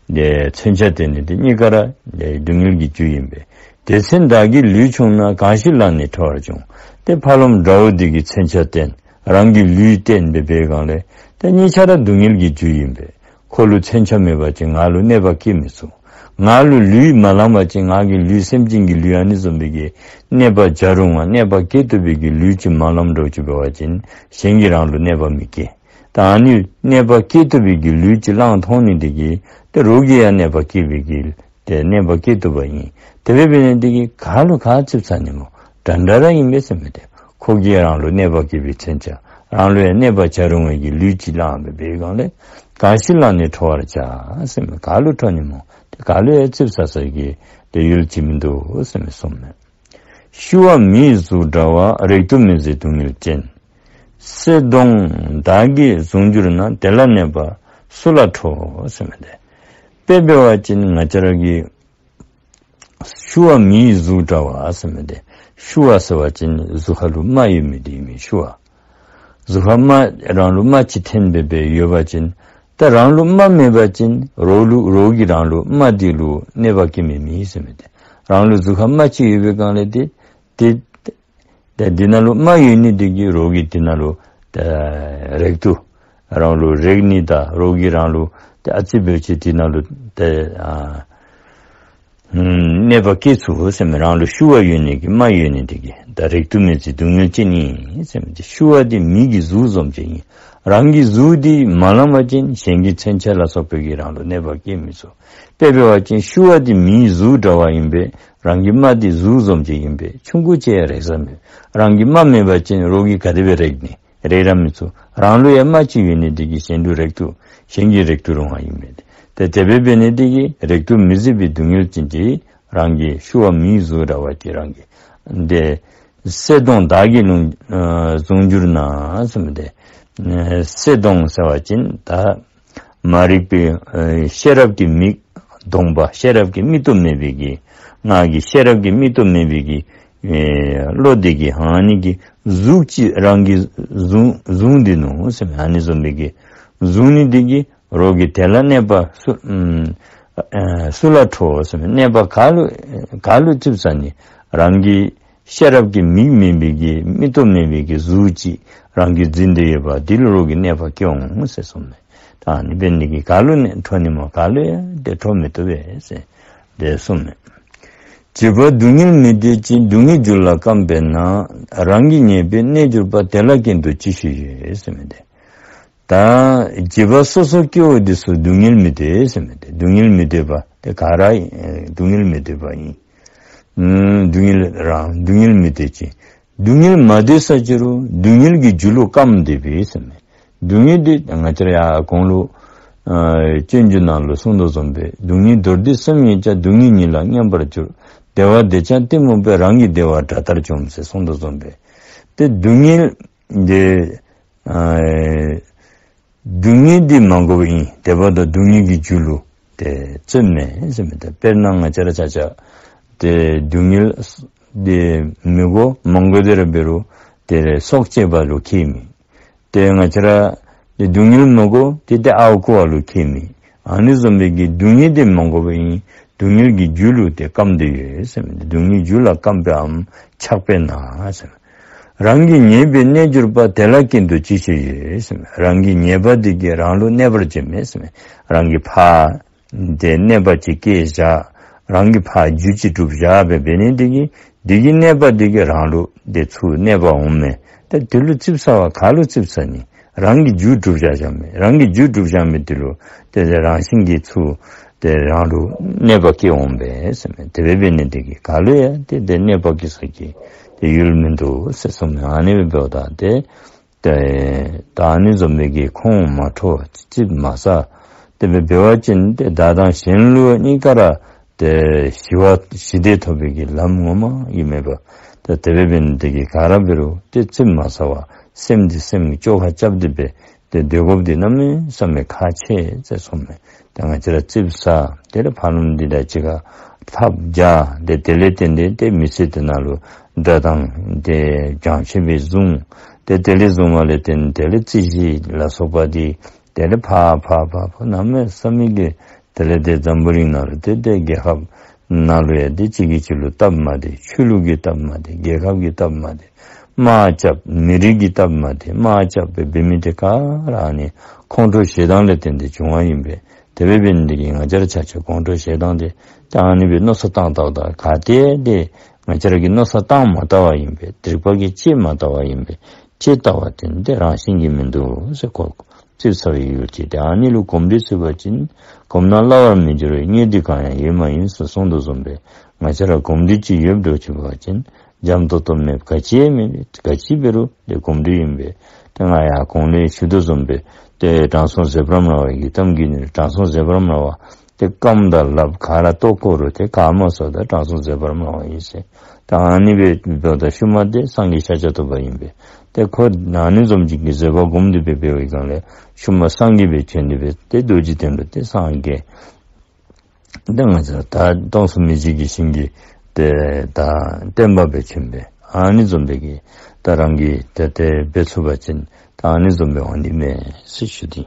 ཏེ་མཚོན་ཆ་བསྟན་ནི་འདི་གཉིས་ཀ་ར་ཏེ་སྡུག་བསྔལ་གྱི་རྒྱུ་ཨིན་པས། དེ་མཚོན་བདག་གི་ལུས་ཆུང་ན། གང་ཞིག་ལ་ནི་ཁྲོ་བར་འགྱུར། ཏེ་ཕར་ལོགསམ་དགྲ་བོ་འདི་གིས་མཚོན་ཆ་བསྟན། རང་གི་ལུས་བསྟན་སྦེ་འབད་བའི་སྒང་ལས་ཏེ་གཉིས་ཆ་ར་སྡུག་བསྔལ་གྱི་རྒྱུ་ཨིན་པས། ཁོ་ལུ་མཚོན་ཆ་མེད་པ་ཅིན་ང་ལུ་གནོད་པ་བཀལ་མི་ཚུགས། ང་ལུ་ལུས་མ་ལང་པ་ཅིན་ང་གི་ལུས་སེམས་ཅན་གྱི་ལུས་ཨ་ནི་བཟུམ་སྦེ་གི་གནོད་པ་བྱ་རུང་བ་གནོད་པ་བཀལ་བཏུབ་པའི་གི་ལུས་ཅིག་མ་ལངམ་འགྱོ་ཅི་འབད་བ་ཅིན་གཞན་གྱིས་རང་ལུ་གནོད་པ་མི་བཀལ། ད་ཨ་ནི་གནོད་པ་བཀལ་བཏུབ་པའི་གི་ལུས་ཅིག་ལངམ་མཐོང་ནི་འདི་གིས་ཏེ་རོགས་ཀྱིས་ཡང་གནོད་པ་བཀལ་བའི་གི་ཏེ་གནོད་པ་བཀལ་བཏུབ་པ་ཨིན། དེ་སྦེ་འབད་ནི་འདི་གིས་ག་ལུ་ག་རྩིགཔ་ཟ་ནི་སྨོ། འདྲ་འདྲ་ར་ཨིན་པས་ཟེར་མས་ཏེ། ཁོ་གིས་རང་ལུ་གནོད་པ་བཀལ་བའི་མཚོན་ཆ་རང་ལུ་ཡང་གནོད་པ་བྱ་རུང་བའི་གི་ལུས་ཅིག་ལངམ་སྦེ་འབད་བའི་སྒང་ལས་གང་ཞིག་ལ་ནི་ཁྲོ་བར་བྱ་ཟེར་མས། ག་ལུ་ཁྲོ་ནི་སྨོ། ཏེ་ག་ལུ་ཡང་རྩིགཔ་ཟ་ས་གི་ཏེ་ཡུལ་ཅིག་མིན་འདུག་ཟེར་མས་གསུངས་མས། ཤུ་བ་མིའི་གཟུགས་འདྲ་བ། རེག་ཏུ་མི་བཟོད་སྡུག་བསྔལ་ཅན། གསེར་སྡོང་བདག་གི་གཟུགས་འགྱུར་ན། དེ་ལ་གནོད་པ་སུ་ལ་ཁྲོ་ཟེར་མས་ཏེ། དཔེ་འབད་བ་ཅིན་ང་བཅས་ར་གི་ཤུ་བ་མིའི་གཟུགས་འདྲ་བ་ཟེར་མས་ཏེ། ཤུ་བ་ཟེར་བ་ཅིན་གཟུགས་ཁ་ལུ་རྨ་ཡོད་མི་འདི་ཨིན་མས་ཤུ་བ། གཟུགས་ཁར་རྨ་རང་ལུ་རྨ་ཅིག་འཐོན་སྦེ་སྦེ་ཡོད་པ་ཅིན་ད་རང་ལུ་རྨ་མེད་པ་ཅིན་རོགས་ལུ་རོགས་ཀྱིས་རང་ལུ་རྨ་འདི་ལུ་གནོད་པ་བཀལ་མི་མེད་ཟེར་མས་ཏེ། རང་ལུ་གཟུགས་ཁར་རྨ་ཅིག་ཡོད་པའི་སྒང་ལས་ཏེ་ཏེ་ཏེ་འདི་ནང་ལུ་རྨ་ཡོད་ནི་འདི་གིས་རོགས་ཀྱིས་འདི་ནང་ལུ་ཏེ་རེག་ཏུ་རང་ལུ་རེག་ནི་དང་རོགས་ཀྱིས་རང་ལུ་ཏེ་ཨ་ཙི་འབད་ཅིག་འདི་ནང་ལུ་ཏེ་ཨ་ཨུམ་གནོད་པ་བཀལ་ཚུགས་ཟེར་མས། རང་ལུ་ཤུ་བ་ཡོད་ནི་གི་རྨ་ཡོད་ནི་འདི་གིས། ད་རེག་ཏུ་མི་བཟོད་སྡུག་བསྔལ་ཅན་ཨིན་ཟེར་མས་ཏེ། ཤུ་བ་འདི་མི་གི་གཟུགས་བཟུམ་ཅིག་ཨིན། རང་གི་གཟུགས་འདི་མ་བླངས་པ་ཅིན་གཞན་གྱི་མཚོན་ཆ་ལ་སོགས་པའི་གིས་རང་ལུ་གནོད་པ་བསྐྱལ་མི་ཚུགས། དཔེ་འབད་བ་ཅིན་ཤུ་བ་འདི་མིའི་གཟུགས་འདྲ་བ་ཨིན་པས། རང་གི་རྨ་འདི་གཟུགས་བཟུམ་ཅིག་ཨིན་པས། ཆུང་ཀུ་ཅིག་ཡང་རེག་ས་མེད། རང་གི་རྨ་མེད་པ་ཅིན་རོགས་ཀྱིས་ག་དེ་སྦེ་རེག་ནི། རེག་ར་མི་ཚུགས། རང་ལུ་ཡང་རྨ་ཅིག་ཡོད་ནི་འདི་གིས་གཞན་ལུ་རེག་བཏུབ། གཞན་གྱིས་རེག་བཏུབ་རུང་བ་ཨིན་མས། ཏེ་དེ་སྦེ་འབད་ནི་འདི་གིས་རེག་བཏུབ་མི་བཟད་པའི་སྡུག་བསྔལ་ཅན་འདི་རང་གི་ཤུ་བ་མིའི་གཟུགས་འདྲ་བ་ཅིག་རང་གི་འདི་གསེར་གདུང་དག་གིས་ལོངས་ཨ་བཟུང་གྱུར་ན་ཟེར་མི་འདི་ཨ་གསེར་གདུང་ཟེར་བ་ཅིན་ད་མ་རིག་པའི་ཨ་ཤེས་རབ་ཀྱི་མིག་གདུང་པ། ཤེས་རབ་ཀྱི་མིག་ཏོ་མེད་པའི་གི་ང་གི་ཤེས་རབ་ཀྱི་མིག་ཏོ་མེད་པའི་གི་ཨེ་བློ་འདི་གིས་ཨ་ནི་གི་གཟུགས་ཅིག་རང་གི་བཟུང་བཟུང་སྟེ་ནུག་ཟེར་མི་ཨ་ནི་བཟུམ་མའི་གི་བཟུང་ནི་འདི་གིས་རོགས་ཀྱིས་དེ་ལ་གནོད་པ་སུ་ཨམ་ཨ་སུ་ལ་ཁྲོ་ཟེར་མི་གནོད་པ་ག་ལུ་ག་ལུ་ཙིགཔ་ཟ་ནི། རང་གི་ཤེས་རབ་ཀྱི་མིག་མེད་པའི་གི་མིག་ཏོ་མེད་པའི་གི་གཟུགས་ཅིག་རང་གིས་འཛིན་ཏེ་ཡོད་པ་འདི་ལུ་རོགས་ཀྱིས་གནོད་པ་བསྐྱལ་འོང་ཟེར་གསུངས་མས། ད་ཨ་ནི་འབད་ནི་འདི་གིས་ག་ལུ་ནི་ཁྲོ་ནི་སྨོ། ག་ལུ་ཡང་ཏེ་ཁྲོ་མི་བཏུབ་པས་ཟེར་ཏེ་གསུངས་མས། བྱིས་པ་སྡུག་བསྔལ་མི་འདོད་ཅིང་། སྡུག་བསྔལ་རྒྱུ་ལ་བརྐམ་པས་ན། རང་གི་ཉེས་པའི་གནས་གྱུར་པ། དེ་ལ་རྐྱེན་དུ་ཅི་ཞིག་ཡོད་ཟེར་མི་འདི། ད་བྱིས་པ་སོ་སོ་སྐྱེ་བོ་འདི་ཚུ་སྡུག་བསྔལ་མི་འདོད་ཟེར་མི་འདི། སྡུག་བསྔལ་མི་འདོད་པ་དེ་ག་ར་ཨེ་སྡུག་བསྔལ་མི་འདོད་པ་ཨིན། ཨུམ་སྡུག་བསྔལ་རང་སྡུག་བསྔལ་མི་འདོད་ཅིང་། སྡུག་བསྔལ་མ་འདོད་ས་ཅི་རུང་སྡུག་བསྔལ་གྱི་རྒྱུ་ལུ་བརྐམ་སྡོད་པས་ཟེར་མས། སྡུག་བསྔལ་འདི་ང་བཅས་ར་ཡར་གོང་ལུ་ཨ་སྤྱོད་འཇུག་ནང་ལུ་གསུངས་དོ་བཟུམ་སྦེ་སྡུག་བསྔལ་མདོར་བསྡུས་གསུམ་ཡིན་ཀྱང་། སྡུག་བསྔལ་ཉིད་ལ་མཉམ་པར་འགྱུར། བདེ་བ་འདོད་ཀྱང་གཏི་མུག་པས། རང་གི་བདེ་བ་དགྲ་ལྟར་འཇོམས་ཟེར་གསུངས་དོ་བཟུམ་སྦེ། ཏེ་སྡུག་བསྔལ་འདི་ཨ་སྡུག་བསྔལ་འདི་མ་དགོ་པ་ཨིན། དེ་འབདཝ་ད་སྡུག་བསྔལ་གྱི་རྒྱུ་ལུ་ཏེ་བརྩོནམ་མས་ཟེར་མི་འདི། དཔེར་ན་ང་བཅས་ར་ཆ་ཁྱབ་ཏེ་སྡུག་བསྔལ་འདི་མི་དགོ་མ་དགོ་དེ་ར་འབད་རུང་ཏེ་སྲོག་བཅད་པ་ལུ་ཁྱད་མེད། ཏེ་ང་བཅས་ར་ཏེ་སྡུག་བསྔལ་མི་དགོ་ཏེ་ཏེ་ཨརཝ་རྐུ་བ་ལུ་ཁྱད་མེད། ཨ་ནི་བཟུམ་སྦེ་གི་སྡུག་བསྔལ་འདི་མ་དགོ་པ་ཨིན། སྡུག་བསྔལ་གྱི་རྒྱུ་ལུ་ཏེ་བརྐམ་སྟེ་ཡོད་ཟེར་མི་འདི། སྡུག་བསྔལ་རྒྱུ་ལ་བརྐམ་པའམ་ཆགས་པས་ན་ཟེར། རང་གི་ཉེས་པའི་གནས་གྱུར་པ། དེ་ལ་རྐྱེན་དུ་ཅི་ཞིག་ཡོད་ཟེར་མས། རང་གི་ཉེས་པ་འདི་གིས་རང་ལུ་གནོད་པར་བྱེད་མི་ཟེར་མས། རང་གིས་ཕར་ཏེ་གནོད་པ་ཅིག་བཀལ་བཞག། རང་གིས་ཕར་རྒྱུ་ཅིག་སྒྲུབ་བཞག་སྦེ་འབད་ནི་འདི་གིས་འདི་གི་གནོད་པ་འདི་གིས་རང་ལུ་ཏེ་ཚུར་གནོད་པ་འོང་མས། ཏེ་འདི་ལུ་ཙིགཔ་ཟ་བ་ག་ལུ་ཙིགཔ་ཟ་ནི། རང་གིས་རྒྱུ་སྒྲུབ་བཞག་བཞག་མི་རང་གིས་རྒྱུ་སྒྲུབ་བཞག་མི་འདི་ལུ་ཏེ་རང་བཞིན་གྱིས་ཚུར་ཏེ་རང་ལུ་གནོད་པ་བཀལ་འོང་པས་ཟེར་མས། དེ་སྦེ་འབད་ནི་འདི་གིས་ག་ལུ་ཡང་ཏེ་ཏེ་གནོད་པ་བཀལ་ས་གི་ཏེ་ཡུལ་མིན་འདུག་ཟེར་གསུངས་མས། ཨ་ནི་སྦེ་འབདཝ་ད་ཏེ་ཏེ་ད་ཨ་ནི་བཟུམ་སྦེ་གི་ཁོང་མ་ཁྲོ་ཙིགཔ་མ་ཟ། དེ་སྦེ་འབད་བ་ཅིན་ཏེ་བདག་དང་གཞན་ལུ་གཉིས་ཀ་ར་ཏེ་ཞི་བ་ཞི་བདེ་ཐོབ་པའི་གི་ལམ་ངོ་མ་ཨིན་མས་པ། ཏེ་དེ་སྦེ་འབད་ནི་འདི་གིས་ག་ར་འབད་རུང་ཏེ་ཙིགཔ་མ་ཟ་བར་སེམས་འདི་སེམས་ཀྱི་བཅོ་ཁ་རྐྱབ་སྟེ་སྦེ་ཏེ་སྡོད་དགོཔ་འདི་གནམ་མེད་ས་མེད་ཁག་ཆེ་ཟེར་གསུངས་མས། ཏེ་ང་བཅས་ར་ཙིགཔ་ཟ། དེ་ལས་ཕར་ལུ་འདི་དང་གཅིག་ཁར་འཐབ་རྐྱབ། ཏེ་དེ་ལས་བརྟེན་ཏེ་ཏེ་མི་ཚེ་འདི་ནང་ལུ་དགྲ་དང་ཏེ་བྱང་ཆུབ་སྦེ་བཟུང་། ཏེ་དེ་ལས་བཟུང་བ་ལས་བརྟེན་དེ་ལས་རྩོད་གཞི་ལ་སོགས་པ་འདི་དེ་ལས་ཕར་ཕར་ཕར་ཕར་གནམ་མེད་ས་མེད་ཀྱི་དེ་ལས་ཏེ་འཛམ་བུ་གླིང་ནང་ལུ་ཏེ་ཏེ་རྒྱལ་ཁབ་ནང་ལུ་ཡང་ཏེ་གཅིག་གིས་གཅིག་ལུ་སྟབས་མ་བདེ། ཆོས་ལུགས་ཀྱི་སྟབས་མ་བདེ། རྒྱལ་ཁབ་ཀྱི་སྟབས་མ་བདེ། དམག་རྐྱབ། མི་རིགས་ཀྱི་སྟབས་མ་བདེ། དམག་རྐྱབ་སྦེ་འབད་མི་འདི་ག་ར་ཨ་ནི་ཁོང་ཁྲོ་ཞེ་སྡང་ལས་བརྟེན་ཏེ་བྱུང་བ་ཨིན་པས། དེ་སྦེ་འབད་ནི་འདི་གིས་ང་བཅས་ར་ཆ་ཁྱབ་ཁོང་ཁྲོ་ཞེ་སྡང་འདི་ད་ཨ་ནི་སྦེ་མནོ་བསམ་བཏང་བལྟཝ་ད་ག་ཏེ་ཏེ་ང་བཅས་ར་གིས་མནོ་བསམ་བཏང་མ་བལྟ་བ་ཨིན་པས། རིག་པ་གིས་དཔྱད་མ་བལྟ་བ་ཨིན་པས། དཔྱད་བལྟ་བ་ཅིན་ཏེ་རང་བཞིན་གྱིས་མིན་འདུག་ཟེར་གོ། ཙིགཔ་ཟ་བའི་ཡུལ་གྱི་ཏེ་ཨ་ནི་ལུ་གོམས་འདྲིས་ཚུད་པ་ཅིན་གོམས་ན་སླ་བར་མི་འགྱུར་བའི་གནད་འདི་གང་ཡང་ཡོད་མ་ཡིན་ཟེར་གསུངས་དོ་བཟུམ་སྦེ་ང་བཅས་ར་གོམས་འདྲིས་ཅིག་ཡོདཔ་འདྲཝ་ཅིག་འབད་བ་ཅིན་འཇམ་ཏོང་ཏོ་མེད་ག་ཅི་ཡང་མེད། ག་ཅི་འབད་རུང་ཏེ་གོམས་འདྲིས་ཨིན་པས། ཏེ་ང་ཡང་གོང་ལས་ཞུ་དོ་བཟུམ་སྦེ་ཏེ་དྲང་སྲོང་ཟེ་འབྲམ་ར་བ་གི་གཏམ་གྱི་ནི་དྲང་སྲོང་ཟེ་འབྲམ་ར་བ་ཏེ་རྐངམ་དང་ལགཔ་ག་ར་ལྟོ་ཁོ་རུང་ཏེ་ག་མ་ཟ་ད་དྲང་སྲོང་ཟེ་འབྲམ་ར་བ་ཨིན་ཟེར། ད་ཨ་ནི་སྦེ་འབདཝ་ད་ཤུལ་མ་ཏེ་སངས་རྒྱས་ཤཱཀྱ་ཐུབ་པ་ཨིན་པས། ཏེ་ཁོ་ཨ་ནི་བཟུམ་ཅིག་གི་བཟོད་པ་སྒོམ་སྟེ་སྦེ་འབད་བའི་སྒང་ལས་ཤུལ་མ་སངས་རྒྱས་སྦེ་བྱོན་ཏེ་སྦེ་ཏེ་རྡོ་རྗེ་གདན་ལུ་ཏེ་སངས་རྒྱས། ཏེ་ང་བཅས་ད་སྟོང་གསུམ་མི་མཇེད་ཀྱི་ཞིང་གི་ཏེ་ད་སྟོན་པ་སྦེ་བྱོན་པས། ཨ་ནི་བཟུམ་སྦེ་གི་ད་རང་གིས་ཏེ་དེ་སྦེ་ཚུགས་པ་ཅིན་ད་ཨ་ནི་བཟུམ་སྦེ་འོང་ནི་མས་ཟེར་ཞུ་དེ།